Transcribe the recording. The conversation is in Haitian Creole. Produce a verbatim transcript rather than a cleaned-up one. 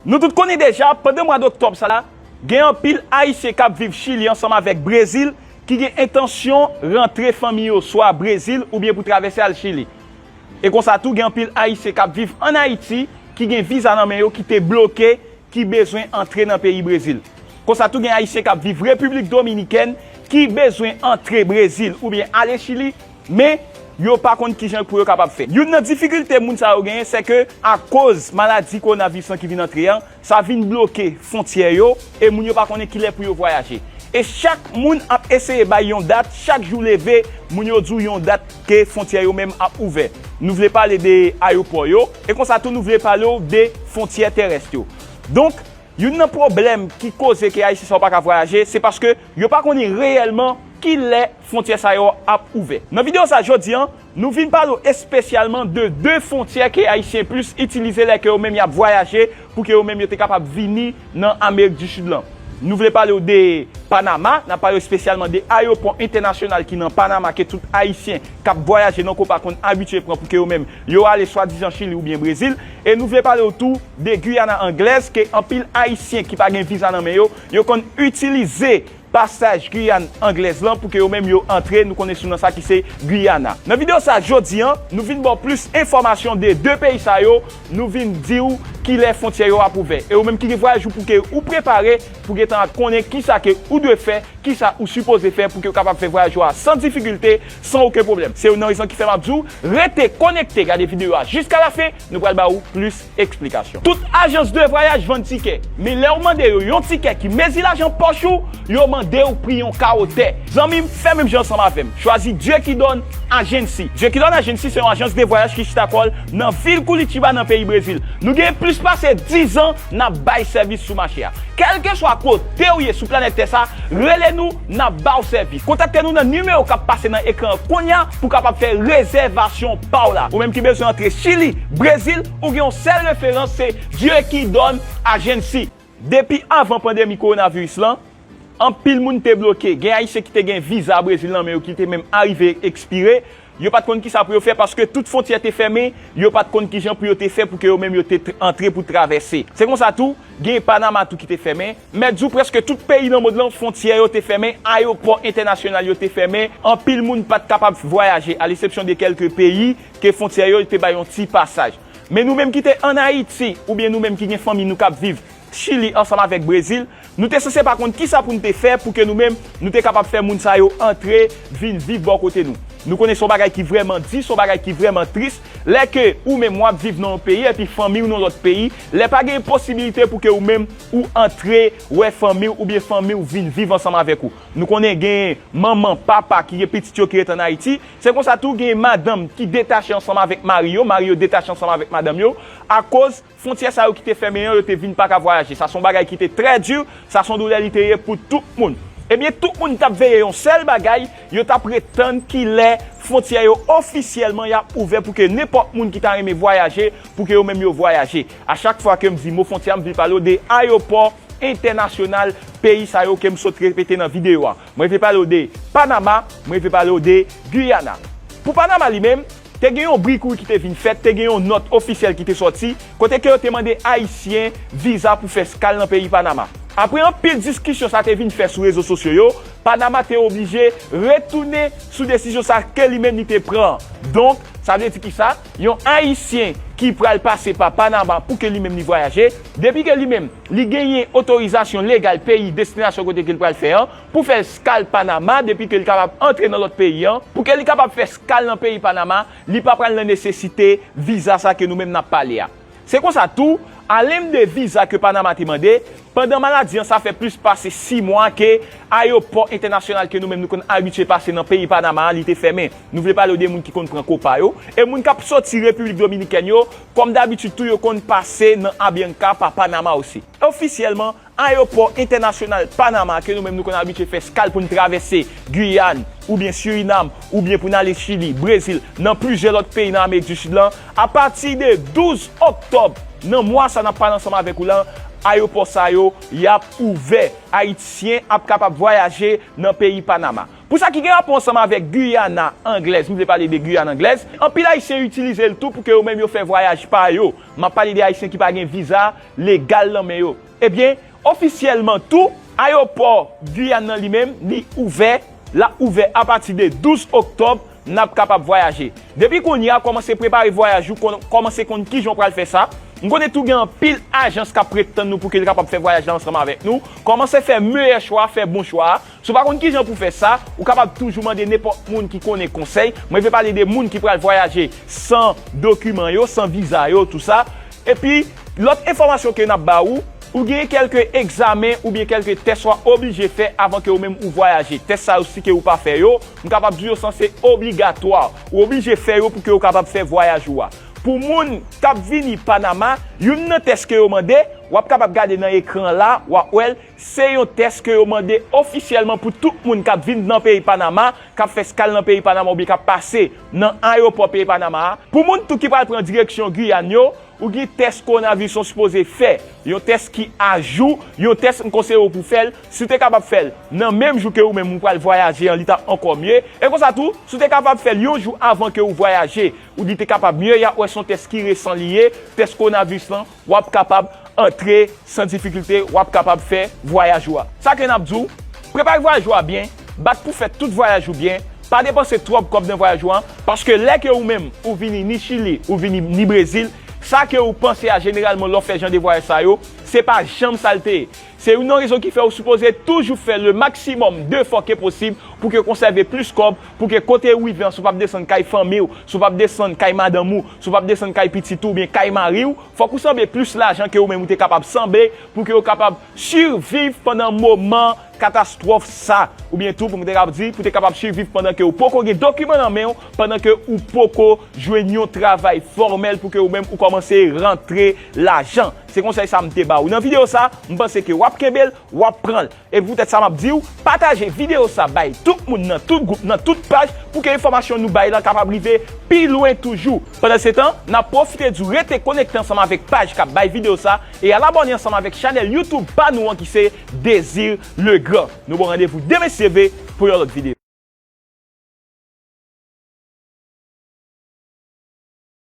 Nou tout konnen deja, pandan mwa doktòb sa la, gen anpil Ayisyen k ap viv Chili ansanm avèk Brezil ki gen entansyon rantre fanmi yo swa Brezil oubyen pou travèse al Chili. E konsa tou, gen anpil Ayisyen k ap viv ann Ayiti ki gen viza nan men yo ki te bloke, ki bezwen antre nan peyi Brezil. Konsa tou, gen Ayisyen k ap viv Repiblik Dominikèn ki bezwen antre Brezil oubyen ale Chili, men yo pa konn kijan pou yo kapab fè. Youn nan difikilte moun sa yo genyen, se ke akoz maladi kowonaviris lan ki vin antre an, sa vin bloke fwontyè yo e moun yo pa konnen kilè pou yo vwayaje. E chak moun ap eseye bay yon dat, chak jou leve, moun yo di w yon dat ke fwontyè yo menm ap ouvè. Nou vle pale de ayewopò yo, e konsa tou nou vle pale w de fwontyè terès yo. Donk, youn nan pwoblèm ki koze ke Ayisyen sa yo pa ka vwayaje, se paske yo pa konnen reyèlman kilè fwontyè sa yo ap ouvè. Nan videyo sa jodi an, nou vin pale w espesyalman de de fwontyè ke Ayisyen plis itilize lè ke yo menm y ap vwayaje pou ke yo menm yo te kapab vini nan Amerik di Sid lan. Nou vle pale w de Panama, n ap pale w espesyalman de ayewopò entènasyonal ki nan Panama ke tout Ayisyen k ap vwayaje nan kopa konn abitye pran pou ke yo menm yo ale swadizan Chili oubyen Brezil. E nou vle pale w tou de Guyana Anglaise ke anpil Ayisyen ki pa gen viza nan men yo, yo konn itilize pasaj Guyane Anglaise lan pou ke yo menm yo antre, nou konnen sou nan sa ki se Guyana. Nan videyo sa jodi an, nou vin ba w plis enfòmasyon de de peyi sa yo, nou vin di w kilè fwontyè yo ap ouvè. E ou menm ki gen vwayaj ou pou ke ou prepare, pou gentan konnen kisa ke ou dwe fè, kisa ou sipoze fè pou ke ou kapab fè vwayaj ou a san difikilte, san okenn pwoblèm. Se youn nan rezon ki fè m ap di w, rete konekte, gade videyo a jiska lafen, nou pral ba ou plis eksplikasyon. Tout ajans de vwayaj vann tikè, men lè w mande yo yon tikè ki mezi lajan pòch ou, yo mande w pri yon kawo tè. Zanmi m, fè menm jan ansanm avè m. Chwazi Dieu qui donne Agency. Dieu qui donne Agency se yon ajans de vwayaj ki chita kò l nan vil Curitiba nan peyi Brezil. Nou gen plis pase diz an n ap bay sèvis sou mache a. Kèlkeswa kote w ye sou planèt tè sa, rele nou, n ap ba w sèvis. Kontakte nou nan nimewo k ap pase nan ekran an kounye a pou w kapab fè rezèvasyon pa w la. Ou menm ki bezwen antre Chili, Brezil, ou gen yon sèl referans, se Dieu qui donne Agency. Depi avan pandemi kowonaviris lan, anpil moun te bloke. Gen Ayisyen ki te gen viza Brezil nan men yo ki te menm arive ekspire. Yo pa t konn kisa pou yo fè paske tout fwontyè te fèmen, yo pa t konn kijan pou yo te fè pou ke yo menm yo te tr- antre pou travèse. Se konsa tou, gen Panama tou ki te fèmen. Mèt di w prèske tout peyi nan mond lan, fwontyè yo te fèmen, ayewopò entènasyonal yo te fèmen, anpil moun pa t kapab vwayaje, a lesepsyon de kèlke peyi ke fwontyè yo te bay yon ti pasaj. Men nou menm ki te ann Ayiti, oubyen nou menm ki gen fanmi nou k ap viv Chili ansanm avèk Brezil, nou te sanse pa konn kisa pou n te fè pou ke nou menm, nou te kapab fè moun sa yo antre, vin viv bò kote nou. Nou konnen se yon bagay ki vrèman di, se yon bagay ki vrèman tris, lè ke ou menm w ap viv nan yon peyi epi fanmi w nan lòt peyi, lè pa gen posibilite pou ke ou menm ou antre wè fanmi w oubyen fanmi w vin viv ansanm avèk ou. Nou konnen gen manman, papa ki gen pitit yo ki ret ann Ayiti, se konsa tou gen madanm ki detache ansanm avèk mari yo, mari yo detache ansanm avèk madanm yo, akoz fwontyè sa yo ki te fèmen an, yo te vin pa ka vwayaje. Sa se yon bagay ki te trè di, sa se yon doulè li te ye pou tout moun. Ebyen, tout moun t ap veye yon sèl bagay, yo t ap ret tann kilè fwontyè yo ofisyèlman y ap ouvè pou ke nenpòt moun ki ta renmen vwayaje, pou ke yo menm yo vwayaje. A chak fwa ke m di mo fwontyè a, m vle pale w de ayewopò entènasyonal peyi sa yo ke m sot repete nan videyo a. Mwen vle pale w de Panama, mwen vle pale w de Guyana. Pou Panama li menm, te gen yon brikouy ki te vin fèt, te gen yon nòt ofisyèl ki te sòti, kote ke yo te mande Ayisyen viza pou fè skal nan peyi Panama. Apre anpil diskisyon sa te vin fè sou rezo sosyo yo, Panama te oblije retounen sou desizyon sa ke li menm li te pran. Donk, sa vle di kisa? Yon Ayisyen ki pral pase pa Panama pou ke li menm li vwayaje, depi ke li menm li genyen otorizasyon legal peyi destinasyon kote ke l pral fè an, pou fè skal Panama, depi ke li kapab antre nan lòt peyi an, pou ke li kapab fè skal nan peyi Panama, li pa pral nan nesesite viza sa ke nou menm n ap pale a. Se konsa tou, anlè de viza ke Panama te mande, pandan maladi an sa fè plis pase sis mwa ke ayewopò entènasyonal ke nou menm nou konn abitye pase nan peyi Panama a, li te fèmen. Nou vle pale w de moun ki konn pran kopa yo, e moun k ap soti Repiblik Dominikèn yo, kòm dabitid tou yo konn pase nan Avianca pa Panama osi. Ofisyèlman, ayewopò entènasyonal Panama ke nou menm nou konn abitye fè skal pou n travèse Giyàn, oubyen Sirinam, oubyen pou n ale Chili, Brezil, nan plizyè lòt peyi nan Amerik di Sid lan, apati de douz oktòb, nan mwa sa n ap pale ansanm avèk ou lan, Ayewopò sa yo, y ap ouvè. Ayisyen ap kapab vwayaje nan peyi Panama. Pou sa ki gen rapò ansanm avèk Giyana Anglèz, m vle pale de Giyana Anglèz, anpil Ayisyen itilize l tou pou ke yo menm yo fè vwayaj pa yo. M ap pale de Ayisyen ki pa gen viza legal nan men yo. Ebyen, ofisyèlman tou, ayewopò Giyàn nan li menm, li ouvè, l ap ouvè apati de douz oktòb, n ap kapab vwayaje. Depi kounye a, kòmanse prepare vwayaj ou, kon- kòmanse konn kijan w pral fè sa. M konnen tou gen anpil ajans k ap ret tann nou pou ke l kapab fè vwayaj la ansanm avèk nou. Kòmanse fè meyè chwa, fè bon chwa a. Si w pa konn kijan pou fè sa, ou kapab toujou mande nenpòt moun ki konnen konsèy. Mwen vle pale de moun ki pral vwayaje san dokiman yo, san viza yo, tou sa. Epi, lòt enfòmasyon ke n ap ba ou, ou gen kèlke egzamen oubyen kèlke tès w a oblije fè avan ke ou menm ou vwayaje. Tès sa yo, si ke ou pa fè yo, m kapab di yo sanse obligatwa. Ou oblije fè yo pou ke ou kapab fè vwayaj ou a. Pou moun k ap vini Panama, youn nan tès ke yo mande, w ap kapab gade nan ekran la, w ap wè l, se yon tès ke yo mande ofisyèlman pou tout moun k ap vin nan peyi Panama, k ap fè eskal nan peyi Panama oubyen k ap pase nan ayewopò peyi Panama a. Pou moun tou ki pral pran direksyon Giyàn yo, ou gen tès kowonaviris ou sipoze fè. Yon tès ki ajou, yon tès m konseye w pou fè l. Si w te kapab fè l nan menm jou ke ou menm ou pral vwayaje an, li t ap ankò mye. E konsa tou, si w te kapab fè l yon jou avan ke ou vwayaje, ou li te kapab mye, y ap wè se yon tès ki resan li ye, tès kowonaviris lan, w ap kapab antre san difikilte, w ap kapab fè vwayaj ou a. Sa ke n ap di w, prepare vwayaj ou a byen, bat pou fè tout vwayaj ou byen, pa depanse twòp kòb nan vwayaj ou a, paske lè ke ou menm ou vini ni Chili, ou vini ni Brezil, sa ke ou panse a jeneralman lè w fè jan de vwayaj sa yo, se pa janm sa l te ye. Se youn nan rezon ki fè ou sipoze toujou fè le maximum de fò ke posib pou ke konsève plis kòb, pou ke kote ou rive an, si w p ap desann kay fanmi w, si w p ap desann kay madanm ou, si w p ap desann kay pitit ou oubyen kay mari w, fòk ou sanble plis lajan ke ou menm ou te kapab sanble pou ke ou kapab siviv pandan moman katastwòf sa. Oubyen tou, pou m te kapab di, pou te kapab siviv pandan ke ou poko gen dokiman nan men w, pandan ke ou poko jwenn yon travay fòmèl pou ke ou menm ou kòmanse rantre lajan. Se konsèy sa m te ba ou nan videyo sa, m panse ke w ap kenbe l, w ap pran l. E poutèt sa m ap di w, pataje videyo sa bay tout moun nan tout gwoup, nan tout paj, pou ke enfòmasyon nou bay la kapab rive pi lwen toujou. Pandan se tan, n ap pwofite di w rete konekte ansanm avèk paj k ap bay videyo sa e al abòne ansanm avèk chanèl YouTube pa nou an ki se Désir Legrand. Nou ba w randevou demen si Dye vle pou yon lòt videyo.